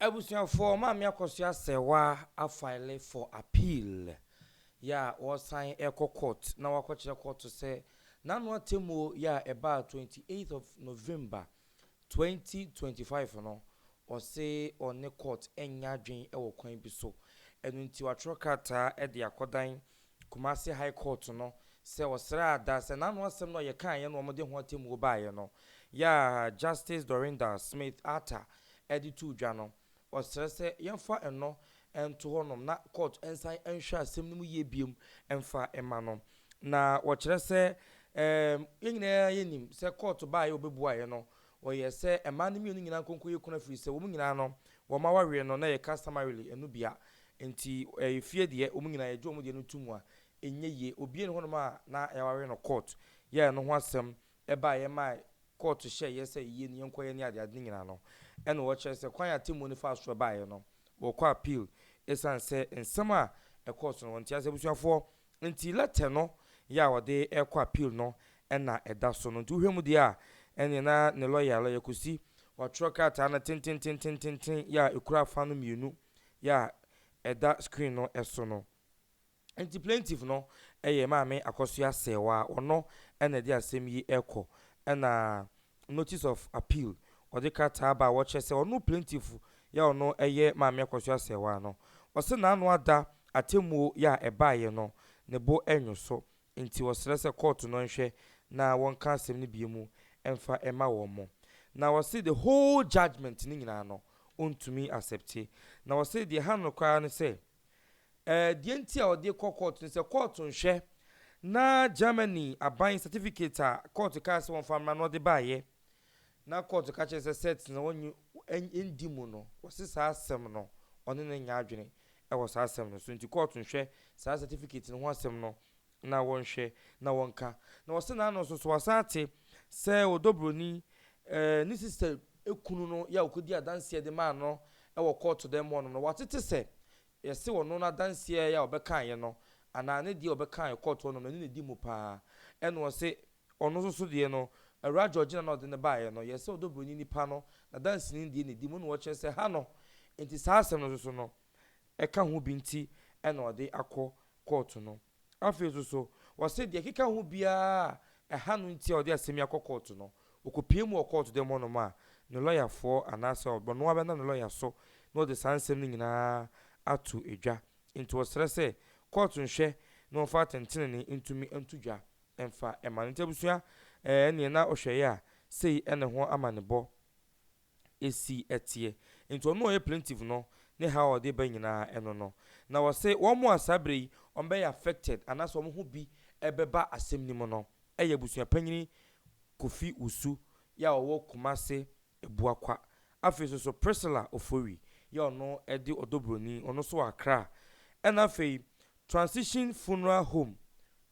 Abusuafoɔ, Maame Akosua Serwaa afile for appeal yɛ a wɔresan rekɔ court na wakɔkyerɛ court sɛ n'ano atemmuo yɛ a ɛbaa 28th of November 2025 no, ɔse ɔne court nyɛ adwene wɔ kwan bi so. Ɛno nti watwerɛ krataa de akɔdan Kumasi High Court no sɛ ɔsrɛ ada sɛ n'ano asɛm no a yɛkaeɛ no wɔde ho atemmuo baeɛ no yɛ a Justice Dorinda Smith Arthur de too dwa no, ɔsrɛ sɛ yɛmfa ɛno nto hɔnom na court nsan nhwɛ asɛm no mu yie biom mfa mma no. Na wɔkyerɛ sɛ yɛn nyinaa yɛnim sɛ court baeɛ a wɔbɛbuaeɛ no, wɔyɛɛ sɛ mmaa no mmienu nyinaa nkonko yɛ kunu afiri sɛ wɔn nyinaa no wɔn awareɛ no na ɛyɛ customarily ɛno bia nti ɛyɛ fie deɛ wɔn nyinaa yɛgye wɔn deɛ no to mu a ɛnyɛ yie. Obie ne hɔnom a na yɛaware no court yɛ ɛno ho asɛm ɛbaeɛ ma kɔɔto hyɛeɛ sɛ yie no yɛnkɔyɛ ne adeade no nyinaa no, ɛna wɔkyerɛ sɛ kwan a atemmuo no faa so baeɛ no, wɔkɔ appeal ɛsiane sɛ nsɛm a ɛkɔɔ so no wɔnte ase. Abusuafoɔ, nti letter no yɛ a wɔde ɛkɔ appeal no ɛna ɛda so no. Nti wohwɛ mu deɛ a, ɛneɛ na ne lawyer, Lawyer Kusi, watwerɛ krataa no tententententen yɛ a ɛkura afa no mmienu yɛ a ɛda screen no so no. Nti plaintiff no yɛ Maame Akosua Serwaa, ɔno na ɛde asɛm yi rekɔ. Ɛna notice of appeal, ɔde krataa ba a wɔkyerɛ sɛ ɔno plaintiff yɛ a ɔno yɛ Maame Akosua Serwaa no, ɔse n'ano ada atemmuo yɛ a ɛbaeɛ no, ne bo nwo so. Nti ɔsrɛ sɛ kɔɔto no nhwɛ na wɔnka asɛm no bio mu mfa mma wɔn mo. Na ɔse the whole judgement no nyinaa no, ɔntumi accept. Na ɔse deɛ ɛha no koraa ne sɛ, Deɛ nti a ɔde kɔ kɔɔto ne sɛ kɔɔto nhwɛ na Germany aban certificate a kɔɔto kaa sɛ wɔmfa mmra no ɔde baeɛ na kɔɔto ka kyerɛ sɛ cert no wɔnyi ndi mu no, wɔse saa asɛm no ɔne no nyɛ adwene wɔ saa asɛm no so nti kɔɔto nhwɛ saa certificate no ho asɛm no na wɔnhwɛ na wɔnka. Na wɔse n'ano nso so wasan ate sɛ ɔdɔ broni ne sister kunu no yɛ a ɔkɔdi adanseɛ de maa no wɔ kɔɔto dɛm hɔnom no watete sɛ yɛse ɔno n'adanseɛ a ɔbɛkaeɛ no anaa ne deɛ ɔbɛkaeɛ kɔɔto hɔnom no ɛno na ɛdi mu paa. Ɛna ɔse ɔno nso so deɛ no Awuraa Georgina na ɔde no baeɛ no yɛse ɔdɔ broni nipa no n'adanseni deɛ na ɛdi mu na wɔkyerɛ sɛ ha no nti saa asɛm no nso so no ɛka ho bi nti ɛna ɔde akɔ kɔɔto no. Afei nso so wɔse deɛ ɛkeka ho biara a ɛha no nti a ɔde asɛm yi akɔ kɔɔto no, ɔkɔpue mu wɔ kɔɔto dɛm hɔnom a, ne lɔyafoɔ anaasɛ ɔno ara bɛnam ne lɔya so na ɔde saa nsɛm no nyinaa ato dwa. Nti wɔsrɛ sɛ kɔɔto nhwɛ na wɔmfa atɛntenenee ntumi nto dwa mfa mma no. Nti abusua, ɛneɛ na wohwɛeɛ a, sei ne ho amanebɔ si teɛ. Nti ɔno a ɔyɛ plaintiff no ne haw a ɔde ba nyinaa ɛno no. Na wɔse wɔn a saa berɛ yi wɔbɛyɛ affected anaasɛ wɔn ho bi bɛba asɛm no mu no yɛ abusuapanyini Kofi Wusu yɛ a ɔwɔ Kumase Abuakwa. Afei nso so Priscilla Ofori yɛ a ɔno de Ɔdɔ Broni, ɔno nso wɔ Accra. Ɛna afei Transition Funeral Home,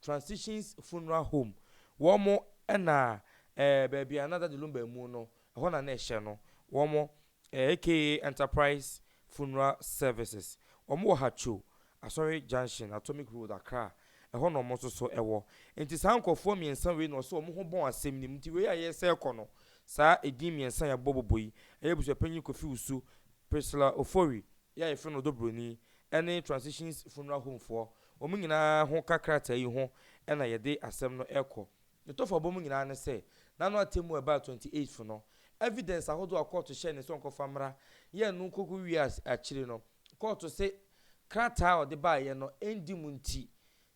Transitions Funeral Home, wɔn na ɛɛ baabi a na Daddy Lumba amu no Ɛhɔ na na ɛhyɛ no. Wɔn, aka Enterprise Funeral Services, wɔn wɔ Hatcho, Asɔre Junction, Atomic Road, Accra. Ɛhɔ na wɔn nso so wɔ. Nti saa nkorɔfoɔ mmiɛnsa wei na ɔse wɔn ho bɔn asɛm no mu. Nti wei a yɛresɛ rekɔ no, saa edin mmiɛnsa a yɛabobɔ bobɔ yi, ɛyɛ Abusuapanyin Kofi Wusu, Priscilla Ofori, yɛ a yɛfrɛ no Ɔdɔ Broni, ɛne Transitions Funeral Home foɔ, wɔn nyinaa ho ka krataa yi ho na yɛde asɛm no rekɔ. Ne tɔfabɔ mu nyinaa ne sɛ, n'ano atemmu a ɛbaa 28th no, evidence ahodoɔ a kɔɔto hyɛɛ ne sɛ ɔnkɔfa mmra yɛɛ no nkogu wiee akyire no, kɔɔto se krataa a ɔde baeɛ no ndi mu nti,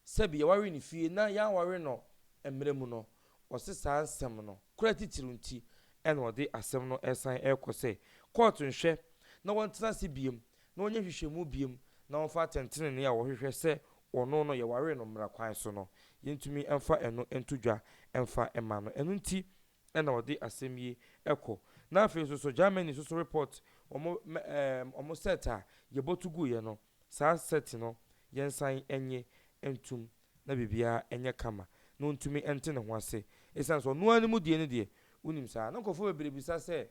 sɛbi yɛware no fie na yɛanware no mmara mu no, ɔse saa nsɛm no kora titiriw nti na ɔde asɛm no resan rekɔ sɛ kɔɔto nhwɛ na wɔntena ase biom na wɔnyɛ nhwehwɛmu biom na wɔmfa atɛntenenee a wɔhwehwɛ sɛ ɔno no yɛwaree no mmara kwan so no, yɛntumi mfa ɛno nto dwa mfa mma no. Ɛno nti na ɔde asɛm yi kɔ. Na afei nso so Germany nso so report wɔn ɛɛm wɔn cert a yɛbɔto guiɛ no, saa cert no yɛnsan nye ntom na biribiara nyɛ kama na ɔntumi nte ne ho ase. Ɛsiane sɛ ɔno ara ne mu die no deɛ, wonim saa. Na nkurɔfoɔ bebree bisa sɛ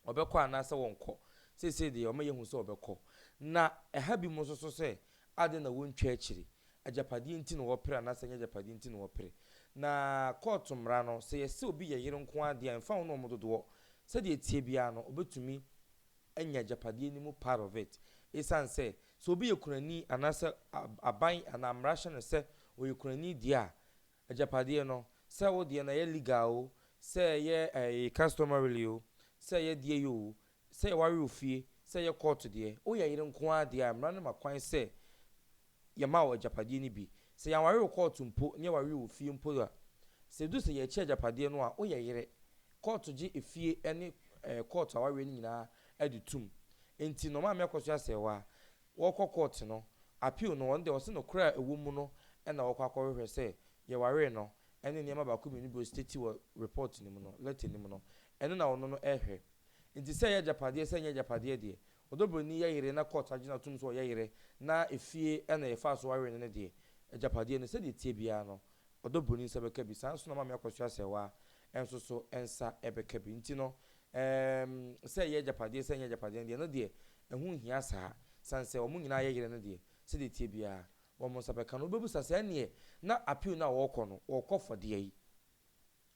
ɔbɛkɔ anaasɛ wɔnkɔ. Seesei deɛ wɔma yɛhu sɛ ɔbɛkɔ. Na ɛha binom nso so sɛ Adɛn na wontwa akyiri? Agyapadeɛ nti na wɔpere anaasɛ ɛnyɛ agyapadeɛ nti na wɔpere? Na kɔɔto mmara no, sɛ yɛse obi yɛ yere nko ara deɛ a, ɛmfa ho ne wɔn dodoɔ, sɛdeɛ ɛteɛ biara no, ɔbɛtumi anya agyapadeɛ no mu part of it. Esiane sɛ, sɛ obi yɛ kunani anaasɛ aban anaa mmara hyɛ no sɛ ɔyɛ kunani deɛ a, agyapadeɛ no, sɛ wo deɛ no ɛyɛ legal o, sɛ ɛyɛ ɛɛ customarily o, sɛ ɛyɛ deɛ yi o, sɛ yɛware wɔ fie, sɛ ɛyɛ court deɛ, woyɛ yere nko ara deɛ a, mmara no ma kwan sɛ yɛma wo agyapadeɛ no bi. Sɛ yɛanware wɔ court mpo na yɛware wɔ fie mpo a, sɛ ɛdu sɛ yɛrekyɛ agyapadeɛ no a, woyɛ yere. Court gye efie ne court awareɛ no nyinaa de tom. Enti no Maame Akosua Serwaa, wɔrekɔ court no, appeal no, ɔno deɛ ɔse nokorɛ a ɛwɔ mu no na wɔkɔ akɔhwehwɛ sɛ yɛwaree no ne nneɛma baako mmienu bi a ɔstate wɔ report no mu no, letter no mu no, ɛno na ɔno no rehwɛ. Enti sɛ ɛyɛ agyapadeɛ sɛ ɛnyɛ agyapadeɛ deɛ, Ɔdɔ Broni yɛ yere na court agye no atom sɛ ɔyɛ yere na efie na yɛfaa so waree no no deɛ, agyapadeɛ no, sɛdeɛ ɛteɛ biara no, Ɔdɔ Broni nsa bɛka bi. Saa nso na Maame Akosua Serwaa nso so nsa bɛka bi. Nti no, ɛɛm, sɛ ɛyɛ agyapadeɛ sɛ ɛnyɛ agyapadeɛ no deɛ, ɛno deɛ, ɛho nhia saa. Sane sɛ wɔn nyinaa yɛ yere no deɛ, sɛdeɛ ɛteɛ biara, wɔn nsa bɛka no. Wobɛbisa sɛ, ɛnneɛ na appeal no a wɔrekɔ no, wɔrekɔ for deɛn?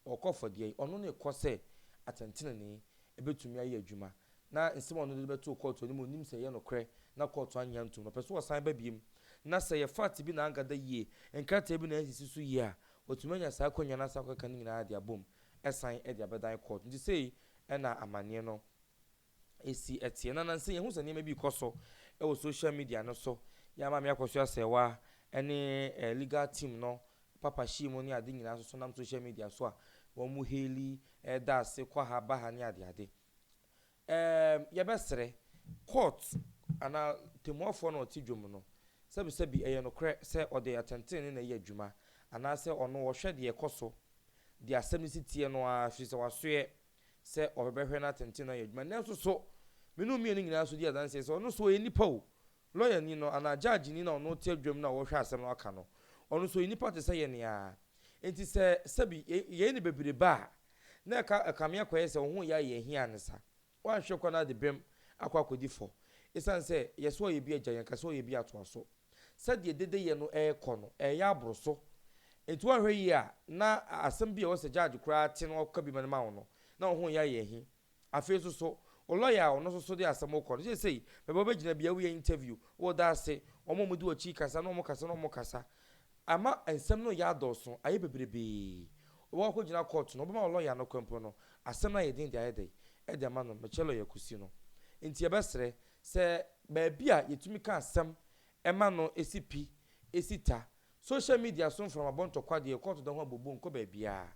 Ɔkɔ fɔ deɛ, ɔno ne kɔ sɛ atɛntenenee bɛtumi ayɛ adwuma, na nsɛm a ɔno de bɛtoo kɔɔto anim ɔnim sɛ ɛyɛ nokorɛ na kɔɔto annye antom no, ɔpɛ sɛ ɔsan ba biom, na sɛ ɛyɛ fact bi na ankada yie, nkrataa bi na ansisi so yie a, watumi anya saa akwanya no asan akɔkeka ne nyinaa de abom san de abɛdan kɔɔto. Nti sei na amaneɛ no si teɛ. Na nansa yi yɛhu sɛ nneɛma bi rekɔ so wɔ social media no so. Yɛn Maame Akosua Serwaa ne legal team no papa hyia mu ne ade nyinaa nso so nam social media so a wɔn haili da ase kɔ ha ba ha ne ade ade. Ɛɛm yɛbɛsrɛ court anaa tɛmmuafoɔ na ɔte dwom no sɛbisɛbi ɛyɛ nokorɛ sɛ ɔde atɛntenenee na ɛyɛ adwuma anaasɛ ɔno ɔhwɛ deɛ ɛkɔ so deɛ asɛm no si teɛ no ara firi sɛ wasoɛ sɛ ɔbɛhwɛ na atɛntenenee ayɛ adwuma. Nanso so me ne wo mmienu nyinaa nso di adanseɛ sɛ ɔno nso ɔyɛ nipa o. Lɔyani no anaa gyaagyeni no a ɔno te adwam no a ɔrehwɛ asɛm no aka no, ɔno nso ɔyɛ nipa te sɛ yɛn ara. Enti sɛ sɛbi yɛyɛ no bebrebe a, na ɛka ɛkame akɔyɛ sɛ wo ho reyɛ ayɛ ahia ne sa. Woanhwɛ koraa na ade bem akɔ akɔdi fɔ. Esiane sɛ yɛsɛ ɔyɛ bi agya, yɛnka sɛ ɔyɛ bi atoa so. Sɛdeɛ dedeyɛ no rekɔ no, ɛreyɛ aboro so. Enti woanhwɛ yie a, na asɛm bi a ɛwɔ sɛ judge koraa te na ɔka bi ma no ma wo no, na wo ho reyɛ ayɛ ahi. Afei nso so, wo lɔya a ɔno nso so de asɛm rekɔ no, seesei baabi a wobɛgyina biara woyɛ interview, woda ase, wɔn a wɔdi w'akyi kasa na wɔkasa na wɔkasa. Ama nsɛm no reyɛ adɔɔso, ayɛ bebrebee. Wobɛkɔ akɔgyina court no, wobɛma wo lɔya no kwan mpo no, asɛm no ayɛ den de ayɛ dɛn? De ama no, mekyerɛ lɔya Kusi no. Enti yɛbɛsrɛ sɛ baabi a yɛtumi ka asɛm ma no si pi, si ta, social media so mframabɔ ntɔkwa deɛ kɔɔto da ho abobo nkɔ baabiara.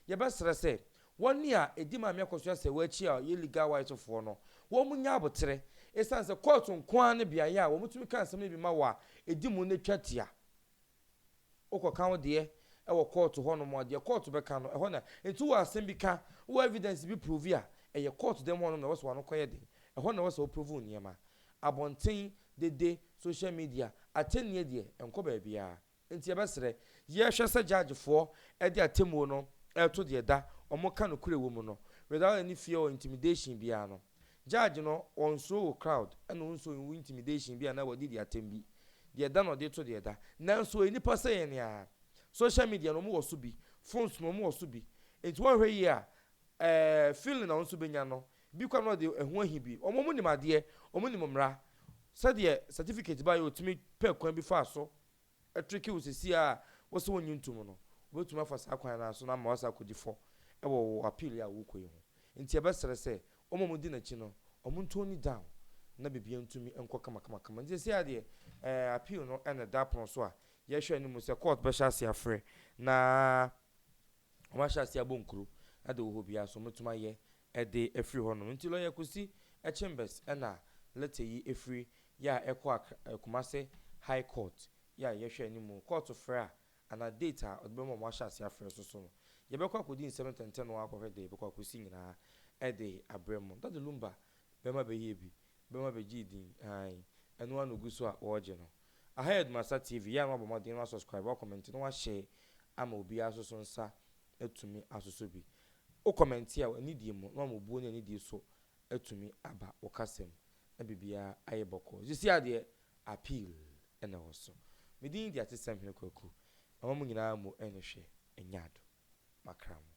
Yɛbɛsrɛ sɛ wɔn a ɛdi Maame Akosua Serwaa akyi a wɔyɛ legal wise foɔ no, wɔn nyɛ aboterɛ. Ɛsiane sɛ kɔɔto nko ara ne beaeɛ a wɔtumi ka asɛm no bi ma wo a ɛdi mu na ɛtwa tia. Wokɔka wo deɛ wɔ kɔɔto hɔnom a, deɛ kɔɔto bɛka no, ɛhɔ na, nti wowɔ asɛm bi ka, wowɔ evidence bi prove a, ɛyɛ kɔɔto dɛm hɔnom na ɛwɔ sɛ w'ano kɔyɛ den. Ɛhɔ na ɛwɔ sɛ wo prove wo nneɛma. Abɔnten, dede, social media, atɛnnie deɛ, ɛnkɔ baabiara. Nti yɛbɛsrɛ, yɛhwɛ sɛ judge foɔ de atemmuo no reto deɛ da wɔka nokorɛ wɔ mu no, without any fear or intimidation biara no. Judge no ɔnsuro wo crowd ɛna ɔnsuro wo intimidation bi anaa wadidi atɛm bi. Deɛ ɛda na ɔde to deɛ ɛda. Nanso ɔyɛ nipa sɛ yɛn ara. Social media no wɔwɔ so bi, phones no wɔwɔ so bi. Nti woanhwɛ yie a, ɛɛ feeling a wo nso bɛnya no, bi koraa na ɔde ɛho ahi bi. Wɔn wɔnim adeɛ, wɔn nim mmara. Sɛdeɛ certificate baeɛ a ɔtumi pɛ kwan bi faa so tricke wo seesei a wose wonnye ntom no, wobɛtumi afa saa kwan no ara so na ama woasan akɔdi fɔ wɔ wo appeal yi a worekɔ yi ho. Nti yɛbɛsrɛ sɛ wɔn a wɔdi n'akyi no, wɔn tone it down na biribiara ntumi nkɔ kamakamakama. Nti seesei ara deɛ, eh, appeal no na ɛda pono so a yɛrehwɛ anim sɛ court bɛhyɛ aseɛ afrɛ na wɔahyɛ aseɛ abɔ nkuro de wɔ hɔ biara so wɔbɛtumi ayɛ de afiri hɔnom. Nti lawyer Kwesi Chambers na letter yi firi yɛ a ɛkɔ Accra, Kumasi High Court yɛ a yɛhwɛ anim. Kɔɔto frɛ a anaa date a ɔde bɛma wɔn ahyɛ aseɛ afrɛ nso so no, yɛbɛkɔ akɔdi nsɛm ntɛntɛm na wɔakɔhwɛ deɛ yɛbɛkɔ akɔsi nyinaa de abrɛ mo. Daddy Lumba bɛma bɛyɛɛ bi, bɛma bɛgyee din, aane, ɛno ara na ɔgu so a wɔregye no. Aha yɛ Adumasa TV, yɛ a na wabɔ mmɔden na wasubscribe, wakɔmɛnte na wahyɛɛ ama obiara nso so nsa atumi asosɔ bi. Wo kɔmɛnte a, anidie mu na wama obuo ne anidie so atumi aba wo kasa mu na biribiara ayɛ bɔkɔɔ. Seesei ara deɛ, appeal na ɛwɔ so. Me din de Atesɛm Hene Kwaku. Mama mo nyinaa mo ani hwɛ nyɛ ado. Makra mo.